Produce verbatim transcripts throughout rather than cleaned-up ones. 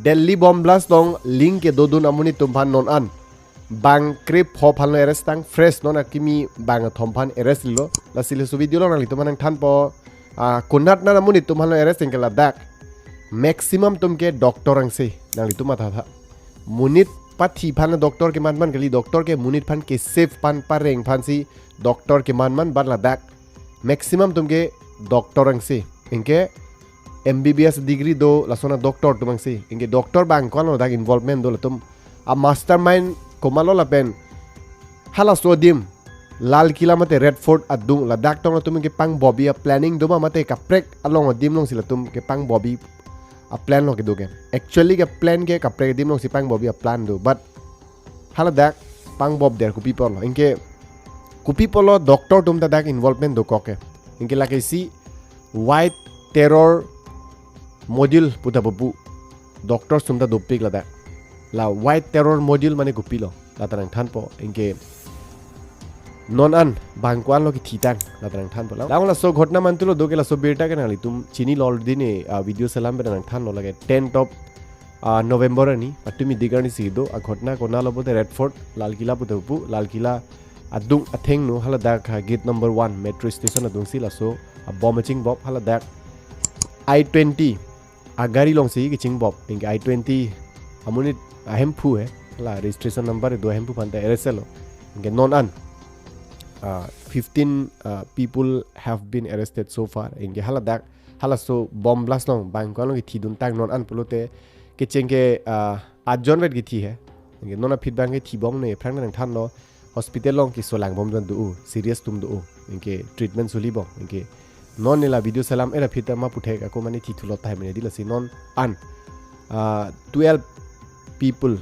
Delhi bomb blast along link kedodun amonit atum aphan non an bang krepho aphan lo arrest tang, fresh non akimi bang kethom aphan arrest lo. Lasi laso video along nanglitum aphan nangthanpo, ah, konat na amonit atum aphan lo arrest anke ladak maximum atum ke doctor angse, nanglitum matha tha. Monit pathi aphan doctor keman man kali, doctor ke monit aphan ke save aphan pareng aphansi doctor keman man, but ladak maximum atum ke doctor angse. Anke M B B S degree do lason adoctor atum angse. Anke doctor bang ko-an lo dak involvement do, latum amastermind komatlo lapen halaso adim Lal Killa mate Red Fort adung ladak tong latum kepangbob a-planning do ma mate kaprek along adim alongsi latum kepangbob a-plan lo kedo ke. Actually keplan ke kaprek adim alongsi pangbob a-plan do, but haladak pangbob der kopi apotlo? Anke kopi apotlo doctor atum ta dak involvement dokok ke? Anke lake isi white terror module puta pupu doctor atum ta dopik ladak. La white terror module mane kopilo, la ta nangthanpo. Anke non an bang ko-an lo kethi tang, la ta nangthanpo. La, la laso ghotna mantulo do ke, laso birta ke nanglitum chinilo already ne, ah, video selam pen nangthanlo. Lake tenth of, ah, November arni, patumi dik arnisi do aghotna. Konatlo pulote Red Fort, Lal Killa puta pupu, Lal Killa adung athengno haladak, ah, gate number one metro station adungsi laso abomb kachingbob. Haladak I twenty agari alongsi kachingbob. Anke I twenty amonit ahemphu he, la registration number do ahemphu aphan ta arrest lo. Anke non an, ah, fifteen, ah, people have been arrested so far. Anke haladak halaso bomb blast along bang ko-an lo kethi dun tang non an pulote kecheng ke, ah, ajon vet kethi he. Anke non aphi abang kethi bom ne aphrang nangthanlo, hospital along keso langbom atum do, serious atum do, anke treatment soli bom. Anke non ne la video selam era aphi ta ma puthek ako mane thi thulo tahai mene di. Lasi non an, ah, twelve people,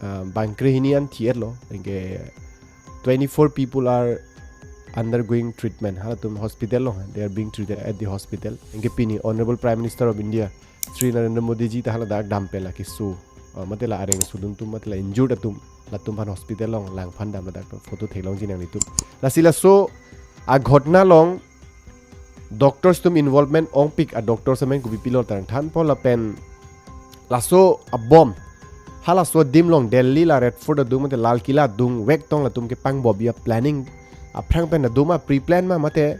ah, bang krehini an thi-etlo. Anke twenty-four people are undergoing treatment. Halatum hospital along, they are being treated at the hospital. Anke pini Honorable Prime Minister of India Shri Narendra Modi ji ta haladak dampen la keso, ah, mate la areng sudun atum, mate la injured atum, latum aphan hospital along langphan dam, ladak photo theklongji nanglitum. Lasi laso aghotna along doctors atum involvement ongpik adoctors amen kopi pilo ta nangthanpo lapen laso abomb halaso adim along Delhi la Red Fort adung mate Lal Killa adung vek tong latum kepangbob a-planning aphrang pen adung ma, pre-plan ma mate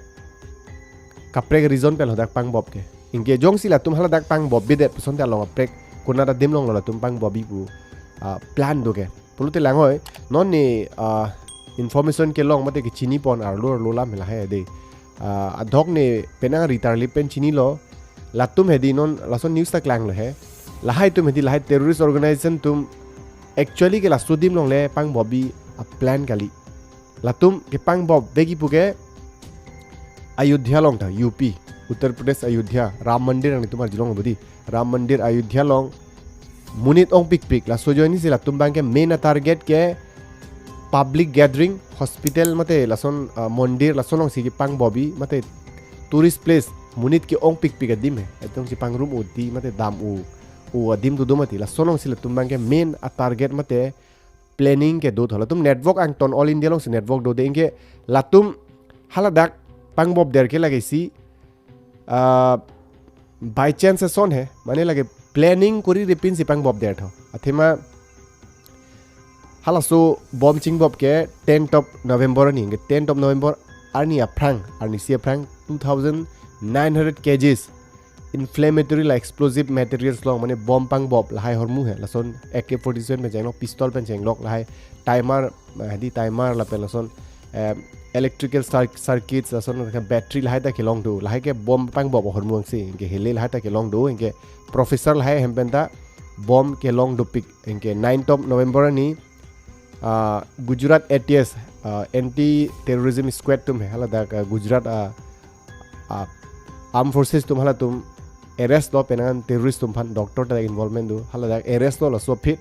kaprek reason pen ladak pangbob ke? Anke jongsi latum haladak pangbob bidet puson ta along kaprek konat adim along lo latum pangbob pu, ah, plan do ke? Pulote langhoi, non ne, ah, information kelong mate kechini pon arlo arlo alam lahai de. Ah, adhok ne penang ritar lip pen chinilo. Latum hedi non lason news ta klanglo he. Lahai atum hedi, lahai terrorist organization atum actually ke laso adim along le pangbob a-plan kali. Latum kepangbob begi puke Ayodhya along ta, U P, Uttar Pradesh Ayodhya, Ram Mandir nanglitum arjulong bodi. Ram Mandir Ayodhya along monit ongpikpik, laso ajoinesi latum abang ke main a-target ke public gathering, hospital mate lason, ah, mondir lason alongsi kepangbob a mate tourist place, monit ke-ongpikpik adim he. Etongsi pangrum oti mate dam u, u adim dodo mati. Lason alongsi latum abang ke main a-target mate planning kedo tho. Latum network angton, All India alongsi network do de, anke latum haladak pangbob der ke lake isi, ah, by chance ason he, mane lake planning kori repin si pangbob der tho. Athema halaso bomb chingbob ke tenth of November arni, anke tenth of November arni aphrang, arnisi aphrang two thousand nine hundred kgs inflammatory la explosive materials along, mane bomb pangbob lahai ahormu he. Lason A K forty-seven pen chenglok, pistol pen chenglok, lahai timer, ah, hedi timer lapen lason, eh, electrical cir-, circuits, lason battery lahai ta kelong do, lahai ke bomb pangbob ahormu angse, anke hele lahai ta kelong do, anke professor lahai ahem pen ta bomb kelong dopik. Anke ninth of November arni, ah, Gujarat A T S, ah, Anti Terrorism Squad atum he, haladak, ah, Gujarat, ah, ah, Armed Forces atum halatum arrest lo penang an terrorist atum aphan, doctor ta involvement do, haladak arrest lo. Laso aphi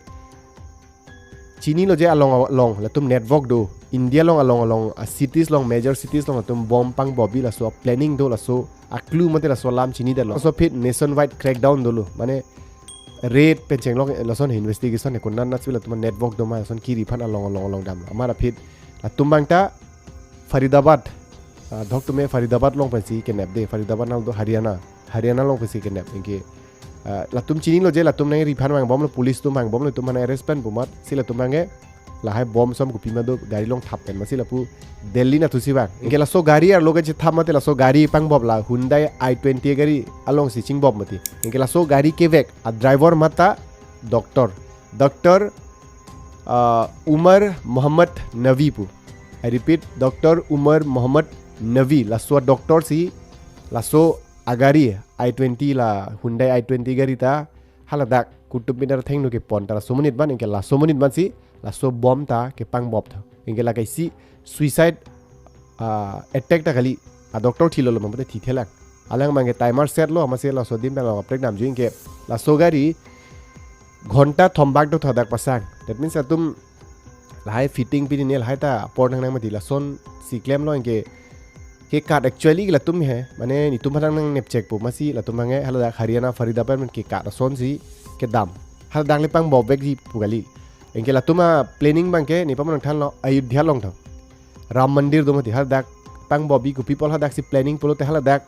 chinilo je along along latum network do, India along along along, ah, cities along, major cities along latum bomb pangbob a laso planning do, laso a-clue mate laso alam chinidetlo. Laso aphi nationwide crackdown dolo, mane raid pen chenglok lason investigation he, konat natsi latum network do ma lason kiri aphan along along along damlo. Amar aphi latum abang ta Faridabad, ah, adhok atum he Faridabad along pensi kenep de, Faridabad nang do Haryana, Haryana along pensi kenep, anke, ah, latum chinilo je latum nangri aphan vangbomlo, police atum vangbomlo, itum aphan arrest pen pu amat si latum abangke lahai bom som kopi ma do gari along thap pen amatsi lapu Delhi anatthu si vang. Anke laso gari arlo kachethap mate laso gari pangbop la Hyundai i twenty gari alongsi chingbop mati. Anke laso gari kevek a driver amat ta doctor. Doctor, ah, Umar Muhammad Nabi pu. I repeat, Doctor Umar Muhammad Nabi. Laso doctor si laso agari i twenty la Hyundai i twenty gari ta haladak Qutub Minar athengno kepon ta laso amonit abang, anke laso amonit abangsi laso bom ta kepangbop tha. Anke la kaisi suicide, ah, attack ta kali, a doctor thilolo mate thithelang. Alang abangke timer set lo, amatsi laso adim pen along kaprek damjui. Anke laso gari ghonta thom bak do tha dak pasang. That means latum lahai fitting pini ne lahai ta apor nangnang mati, lasonsi klemlo. Anke kekat actually latum he, mane netum aphan nangnepchek pu amatsi latum abangke haladak Haryana Faridabad pen kekat asonsi kedam. Haladak le pangbopvekji pu kali. Anke latum aplanning abangke ne pamang thanlo Ayodhya along tha. Ram Mandir do mati, haladak pangbopji, kopi apot haladak si planning pulote haladak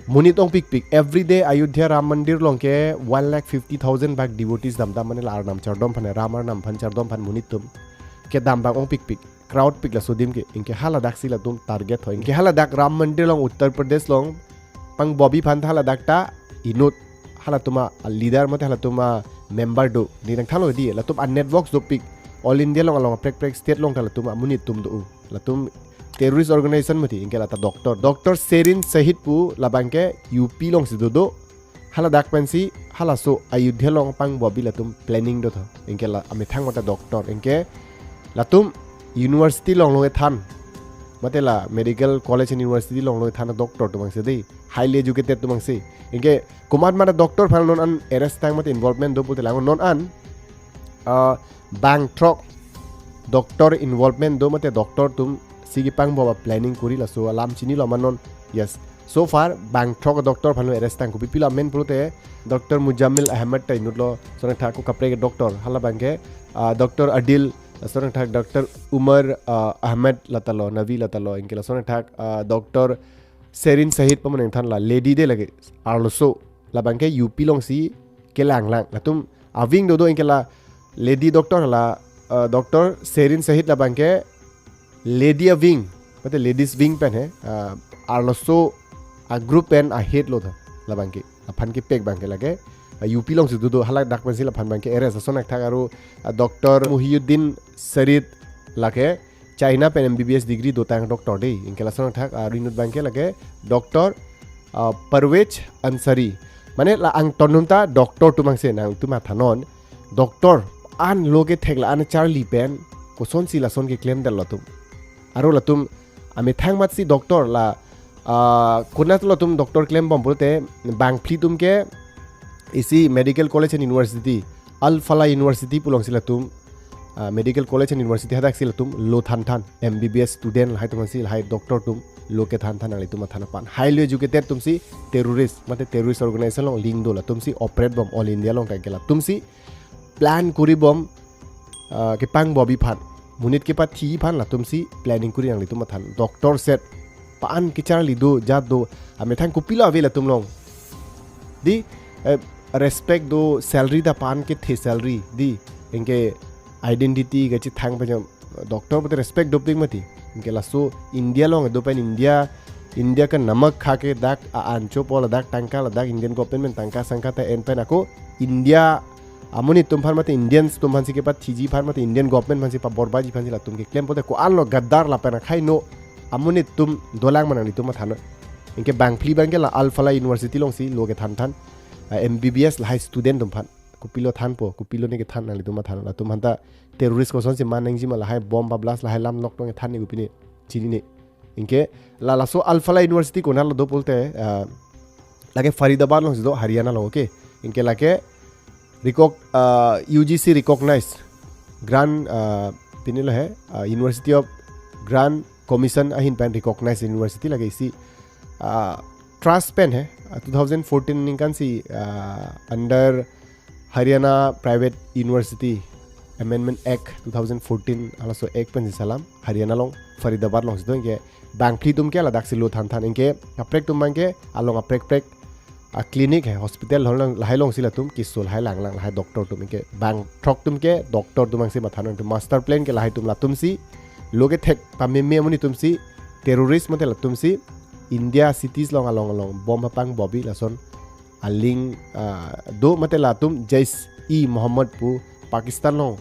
monit ongpikpik. Every day Ayodhya Ram Mandir along ke one lakh fifty thousand bak devotees damdam, mane la Arnam chardom aphan, Ram Arnam aphan chardom aphan monit atum kedam abang ongpikpik. Crowd pik laso adim ke. Anke haladak si latum target hoi. Anke haladak Ram Mandir along, Uttar Pradesh along pangbopji aphan ta haladak ta inut, halatum a leader mate halatum a member do. Ne nangthanlo di, latum a networks dopik. All India along along kaprek kaprek state along ta latum amonit atum do. Latum terrorist organization mati, anke la ta doctor. Doctor Serin Shahid pu labangke U P alongsi dodo. Haladak pensi halaso Ayodhya along pangbopji latum planning do tha. Anke la amethang mate doctor. Anke latum university along lo kethan, mate la medical college and university along lo kethan doctor atum abangsi dei. Highly educated atum abangsi. Anke komat mate doctor aphan non an arrest tang mate involvement do pulote lang non an, ah, bang throk doctor involvement do mate doctor atumsi kepangbop aplanning kuri laso alam chinilo ma non. Yes. So far bang throk doctor aphan lo arrest tang. Kopi apotlo amen pulote Doctor Muzammil Ahmed ta inutlo, lason athak ko kaprek doctor. Hala abangke, ah, Doctor Adil, lason athak Doctor Umar, ah, Ahmed la ta lo, Nabi la ta lo, anke lason athak, ah, Doctor Serin Shahid pu amonit nangthan la lady dei lake, arloso. Labangke U P alongsi kelanglang. Latum a-wing dodo, anke la lady doctor la, ah, Doctor Serin Shahid labangke lady a-wing, mate ladies wing pen he, ah, arloso a-group pen a-head lo tha labangke. Aphan kepek abangke lake, ah, U P alongsi dodo, haladak pensi laphan abangke arrest. Lason athak aro, ah, Doctor Muhyiddin Sarid lake China pen M B B S degree dotang doctor dei. Anke lason athak, ah, aro inut abangke lake Doctor, ah, Parvez Ansari. Mane la angton atum ta doctor atum abangsi, nangtum mathanon. Doctor an lo kethek la an charli pen kosonsi lason keklem detlo atum. Aro latum amethang amatsi doctor la, ah, konat latum doctor klembom pulote bangphli atum ke isi medical college and university, Al Falah University pu alongsi latum, ah, medical college and university hadaksi latum lo thanthan, M B B S student lahai atum si lahai doctor atum lo kethanthan, nanglitum mathan aphan. Highly educated atumsi terrorist, mate terrorist organization along link do, latumsi operate bom All India along, anke latumsi plan kuri bom, ah, kepangbopji aphan, monit kepathiji aphan latumsi planning kuri, nanglitum mathan. Doctor set pan kecharli do, jat do, amethang kopilo ave latum along. Dei, eh, respect do, salary ta pan kethe salary, dei, anke identity kachethang pen jam doctor pute respect dopik mati. Anke laso India along do pen India, India ka namak kha ke dak a-an chopo ladak tangka, ladak Indian government pen tangka sangka ta en pen ako India amonit atum aphan mate Indians atum aphansi kepathiji aphan mate Indian government aphansi paborbaji aphansi latum keklem pulote ko-anlo Gaddar lapen akhai no amonit atum dolang ma, nanglitum mathanon. Anke bangphli abangke la Al Falah University alongsi lo kethanthan, ah, M B B S lahai student atum aphan. Kopilo thanpo, kopilo ne kethan, nanglitum mathan. Latum aphanta terrorist kosonsi man nangji ma, lahai bomb pa blast, lahai lam nok tong than ne, kopine chinine. Anke la laso Al Falah University konatlo do pulote, ah, lake Faridabad alongsi do, Haryana along, okay. Anke lake recog-, ah, U G C recognized grant, ah, pinilo he, ah, University of Grant Commission ahin pen recognized university lake isi, ah, trust pen he, ah, two thousand fourteen aningkan si, ah, under Haryana Private University Amendment Act two thousand fourteen, halaso act pensi selam, Haryana along, Faridabad alongsi do. Anke bangphli atum ke ladaksi lo thanthan, anke kaprek atum abangke along kaprek kaprek a clinic hai, hospital hol lang, lahai alongsi latum keso lahai lang lang lahai doctor atum ke, bang throk atum ke doctor atum angsi matha nang atum, master plan ke lahai atum, latumsi lo kethek pameme amonit atumsi terrorist mate latumsi India cities along along along bomb apang bobi lason aling, ah, do mate latum Jaish-e-Mohammed pu Pakistan along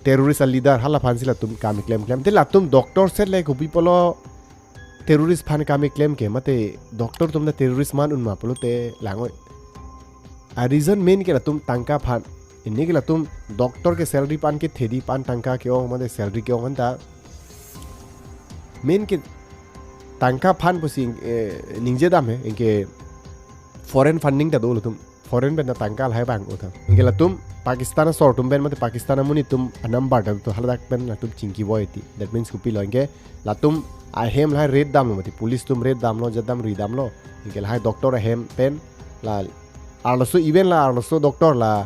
terrorist a leader, hala aphansi latum kam keklem klem. Te latum doctor set le kopi pulo terrorist aphan kam keklem ke, mate doctor atum ta terrorist man un ma pulote lang oi. A reason main ke latum tangka aphan. Pini ke latum doctor ke salary pan kethe di, pan tangka ke-ong mate salary ke-ong anta. Main ke tangka aphan pusi, eh, ningje dam he, anke foreign funding ta do latum. Foreign pen ta tangka lahai abang o tha. Anke latum Pakistan asor atum pen mate Pakistan amonit atum a number ta do, haladak pen latum chingki voi ti. That means kopilo, anke latum ahem lahai raid damlo mate, police atum raid damlo, jadam ri damlo. Anke lahai doctor ahem pen la arloso, even la arloso doctor la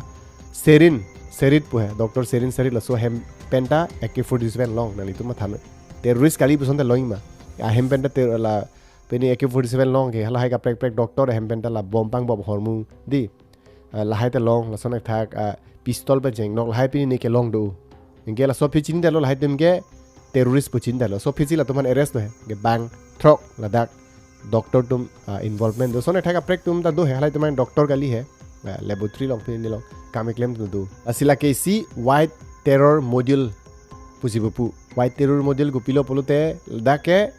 Serin Sarit pu hai, Doctor Serin Sarit, laso ahem pen ta A K forty-seven long, nanglitum matha nang. Terrorist kali puson ta long ma. Ahem pen ta ter-, la pini A K forty-seven long ke, halahai kaprek prek doctor ahem pen ta la bomb pang bob ahormu di. Ah, lahai ta long, lason athak, ah, pistol pen chengnok, lahai pini ne kelong do. Anke laso aphi chinidetlo, lahai atum ke terrorist pu chinidetlo. So aphi si latum aphan arrest do he. Anke bang throk ladak doctor atum, ah, involvement do. Lason athak kaprek atum ta do he, halahai atum an doctor kali he. Ah, laboratory along pini along kam keklem atum do. Lasi lake isi white terror module pusi pu pu. White terror module kopilo pulote ladak ke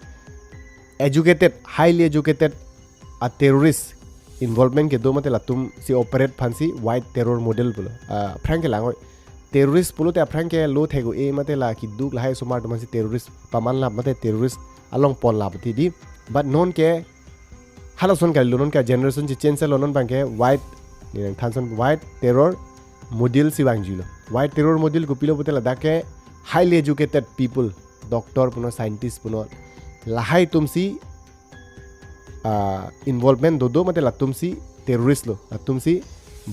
educated, highly educated a terrorist involvement kedo mate latumsi operate aphansi white terror module pulo. Ah, aphrang ke lang oi. Terrorist pulote aphrang ke lo thek-o-e mate la keduk lahai osomar atum aphansi terrorist pamanlap mate terrorist along ponlap ti di. But non ke halason kalilo, non ke generation si change lo, non abang ke white, ne nangthanson white terror module si vangjilo. White terror module kopilo pulote ladak ke highly educated people, doctor punon, scientist punon, lahai atumsi, ah, involvement dodo mate latumsi terrorist lo, latumsi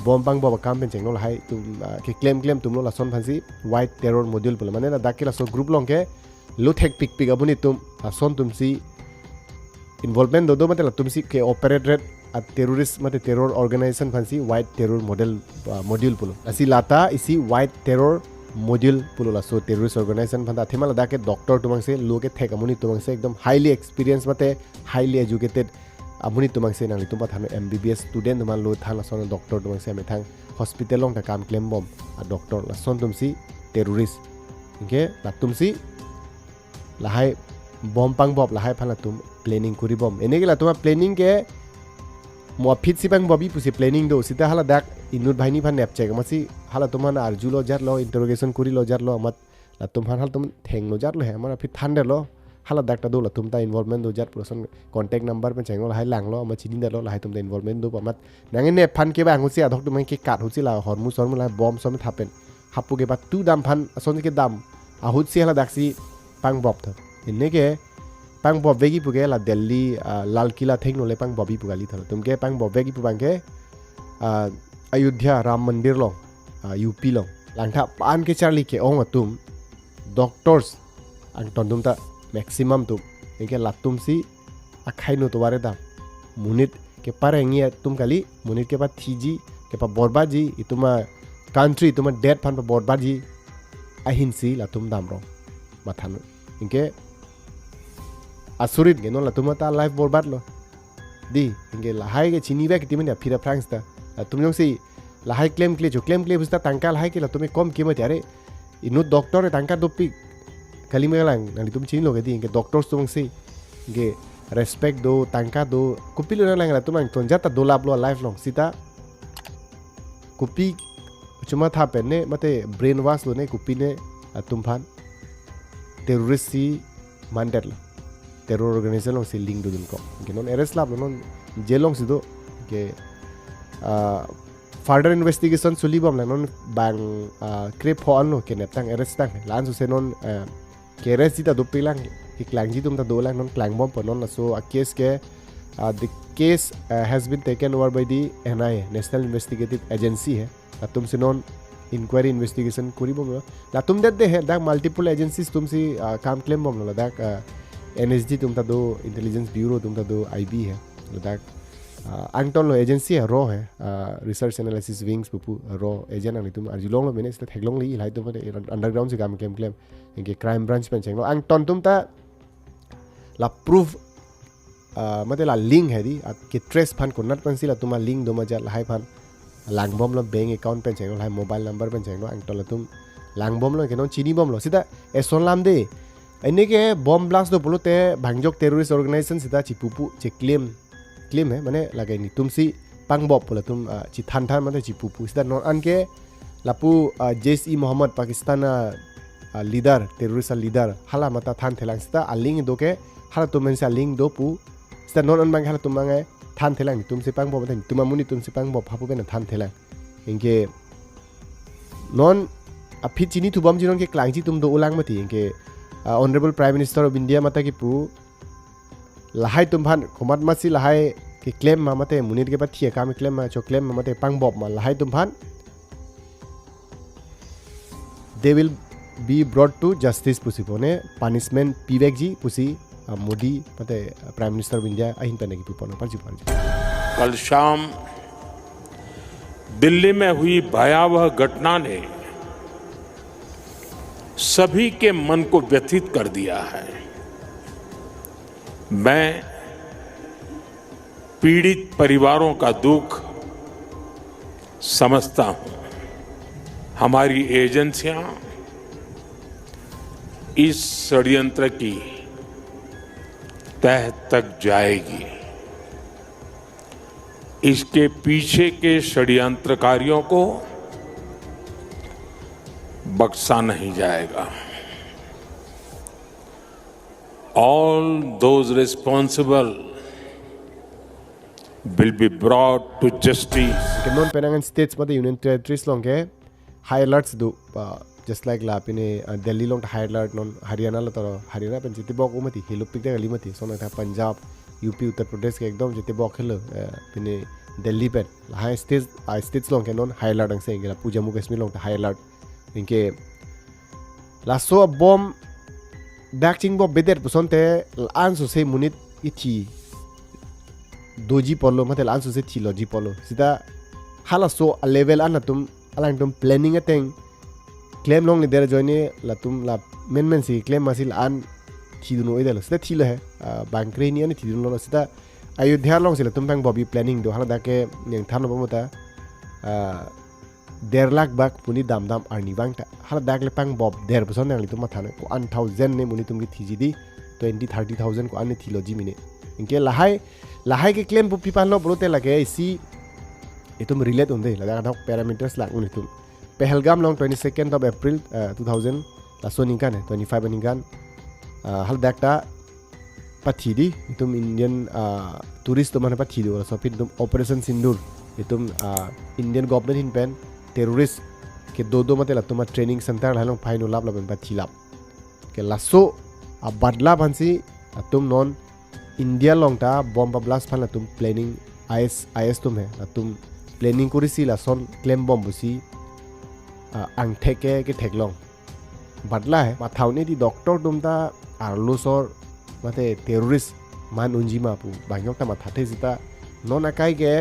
bomb pang bob akam pen chengnok lahai atum, ah, keklem klem atumlo, lason aphansi white terror module pulo. Mane ladak ke laso group along ke lo thek pikpik amonit atum, lason atumsi involvement dodo mate latumsi ke-operate ret a terrorist mate terror organization aphansi white terror model, ah, module pulo. Lasi lata isi white terror module pulo laso terrorist organization aphan ta. Athema ladak ke doctor atum angse, lo kethek amonit atum angse, ekdom highly experienced mate highly educated amonit atum angse, nanglitum pathan M B B S student atum an lo than, lason doctor atum angse amethang hospital along ta kam klem bom a doctor, lason atumsi terrorist. Anke latumsi lahai bomb pang bob lahai aphan latum planning kori bom. Pini ke latum a planning ke mo aphi si pang bobi pusi planning do, seta haladak inut banghini aphan nepchek amatsi halatum aphan arjulo jatlo, interrogation korilo jatlo, amat latum aphan halatum thenglo jatlo he, amat aphi thandetlo. Haladak ta do, latum ta involvement do jat pu lason contact number pen chengnok lahai langlo, amat chinidetlo, lahai atum ta involvement do pu amat. Nang ne aphan ke bang ahutsi adok atum ke kat ahutsi la hormu sormu la bomb som thapen hapu ke patu dam aphan ason kedam ahutsi haladaksi pang bob tha. Pini ke pang bob vekji pu ke la Delhi, ah, Lal Killa athengno le pang bobi pu kali tha. Latum ke pang bob vekji pu abang ke, ah, Ayodhya Ram Mandir along, ah, U P along. Langtha pan kecharli ke-ong atum, doctors angton atum ta maximum atum. Anke latumsi akhai no tovar dam. Monit keparengji atum kali, monit kepathiji, kepaborbadji, itum a country, itum a det aphan paborbadji ahinsi latum damrong. Matha nang. Anke asurit ke non latum ta life borbad lo. Di, anke lahai ke chinivek ti mane aphi ra phrang seta. Latum jongsi lahai klemkle, jo klemkle pu seta tangka lahai ke latum ke kom ke mati, are inut doctor tangka dopik kali melang, nanglitum chinilo ke di, anke doctors atum angse, anke respect do, tangka do, kopilo nanglang, latum angton jat ta dolaplo life along, seta kopi chuma thapen ne mate brainwash lo ne kopi ne atum aphan terrorist si mandetlo, terror organization alongsi link dodun kok. Anke non arrest laplo, non jail alongsi do. Anke, ah, further investigation choli bomlang, non bang, ah, krepho anlo kenep tang, arrest tang. La-an suse non, ah, ke-arrestji ta dopiklang, keklangji atum ta dolang, non klang bompo, non laso a case ke, ah, the case, ah, has been taken over by the N I A, National Investigative Agency hai. Latumsi non inquiry investigation kori bomlo. Latum det de hai, dak multiple agencies atumsi, ah, kam klem bomlo, ladak, ah, N S D atum ta do, Intelligence Bureau atum ta do, I B hai. Ladak ah, angtonlo agency RAW he, ah, Research Analysis Wings pupu RAW agent nanglitum arjulonglo mene sita theklonglo lahai atum mate underground si kam klem klem. Anke crime branch pen chenglo angton atum ta la proof, ah, mate la link he di, ah, ke trace aphan konat pensi latum alink do ma ajat lahai aphan langbomlo bank account pen chenglo lahai mobile number pen chenglo angton latum langbomlo ke non chinibomlo sita eson alam de. Anke bomb blast do pulote bhangjok terrorist organization sita chipupu cheklem klem he mane lake netum si pangbop pu latum, ah, chithan than mate chipupu sita non anke lapu, ah, Jaish-e-Mohammed Pakistan, ah, ah, leader terrorist a leader hala mate than thelang sita alink do ke halatum pensi alink do pu sita non an abang halatum abang than thelang netum si pangbop mate netum amonit atum si pangbop hapu pen than thelang. Anke non aphi chinithubom ji non ke klangji atum do ulang mati anke, ah, Honorable Prime Minister of India mate kipu lahai atum aphan komat masi lahai keklem ma mate monit kepathi akam keklem ma choklem ma mate pangbop ma lahai atum aphan they will be brought to justice pusi pone punishment pivekji pusi, ah, Modi mate, ah, Prime Minister of India ahin pen kipu pon parji parji. कल शाम दिल्ली में हुई भयावह घटना ने सभी के मन को व्यथित कर दिया है। मैं पीड़ित परिवारों का दुख समझता हूं। हमारी एजेंसियां इस षड्यंत्र की तह तक जाएगी। इसके पीछे के षड्यंत्रकारियों को बख्शा नहीं जाएगा। All those responsible will be brought to justice. Ke non penang states mate union territories along ke high alerts do, uh, just like la pine, uh, Delhi along ta high alert non Haryana lo toro Haryana pen chitibok umati hilupik de kali mati sona ta Punjab, U P, Uttar Pradesh ke ekdom chitibok helo, uh, pine Delhi pen la high states, high states along ke non high alert angse ke lapu Jammu Kashmir along ta high alert. Anke laso abom dak chingbop bedet pusonte la-an sose monit ithi doji polo mate la-an sose thiloji polo sita halaso a level an latum alangtum planning ateng klem longle der ajoine latum la menmen si klem masi la-an thidun oidelo sita thilo he, ah, bangkre ni ani thidunlo sita Ayodhya along si latum pangbop ji planning do hala dak ke neng thanlo pamota, ah, der lakh bak monit damdam arnivang ta hala dak le pangbop der puson nanglitum matha ne ko-an thousand ne monit atum kethiji di twenty thirty thousand ko-an ne thiloji mine. Anke lahai lahai keklem pu pi aphanlo pulote lake isi itum relate un-e ladak adhok parameters lang un itum. Pahalgam along twenty second of April, uh, two thousand laso aningkan, eh, twenty five aningkan, uh, haladak ta pathi di itum Indian, uh, tourist atum aphan pathi do laso aphi itum Operation Sindoor itum, uh, Indian government ahin pen terrorist kedo do mate latum a training center lahai along phai-un-e lap lapen pathilap. Ke laso abadla aphansi atum non India along ta bomb pablast aphan latum planning I S, I S atum he latum planning korisi lason klembom pusi, ah, angthek ke ketheklong. Badla he matha un-e di doctor atum ta arlosor mate terrorist man unji ma pu bang ajok ta mathathe sita non akai ke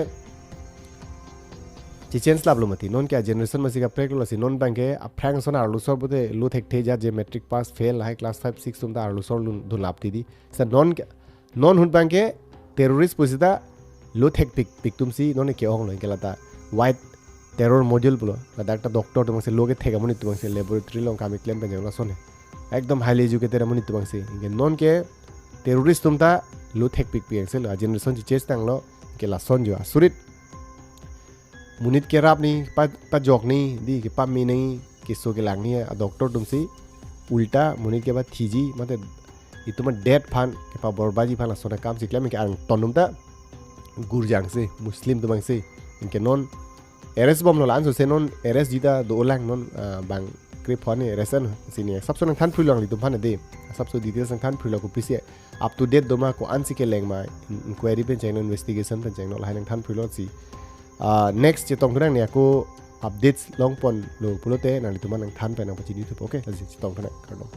chechange laplo mati non ke a generation masi kaprek lo si non bang ke aphrang ason arlosor pute lo thekthe ajat je matric pass fail lahai class five six atum ta arlosor lun dun lap ti di. Sa non ke non ahut bang ke terrorist pusita lo thekpik pik atum si non ke-ong lo ke lata white terror module pulo ladak ta doctor atum si lo kethek amonit atum si laboratory along kam keklem pen janglo ason he ekdom highly educated amonit atum si ke non ke terrorist atum ta lo thekpik pik si lo a generation chechange tanglo ke lason jo asurit monit kerap ni pa pajok ni di kepame ni keso kelang ni a doctor atum si ulta monit kepathiji mate itum a death aphan kepaborbaji aphan lason akam si klem ke angton atum ta gurjang si Muslim atum si ke non arrest bomlo la-an sose non arrest ji ta do-olang non, ah, bang krip hon ni arrest an si ni asapso nangthan phri longle itum aphan de asapso details nangthan phri lo kopisi up to date do ma ko-an si keleng ma in- inquiry pen chenglo investigation pen chenglo lahai nangthan phri lo si. Ah, next chetong thunang ni ako updates longpon lo pulote nanglitum aphan nangthan pen nangpachini thupo okay lasi chetong thunang kardom.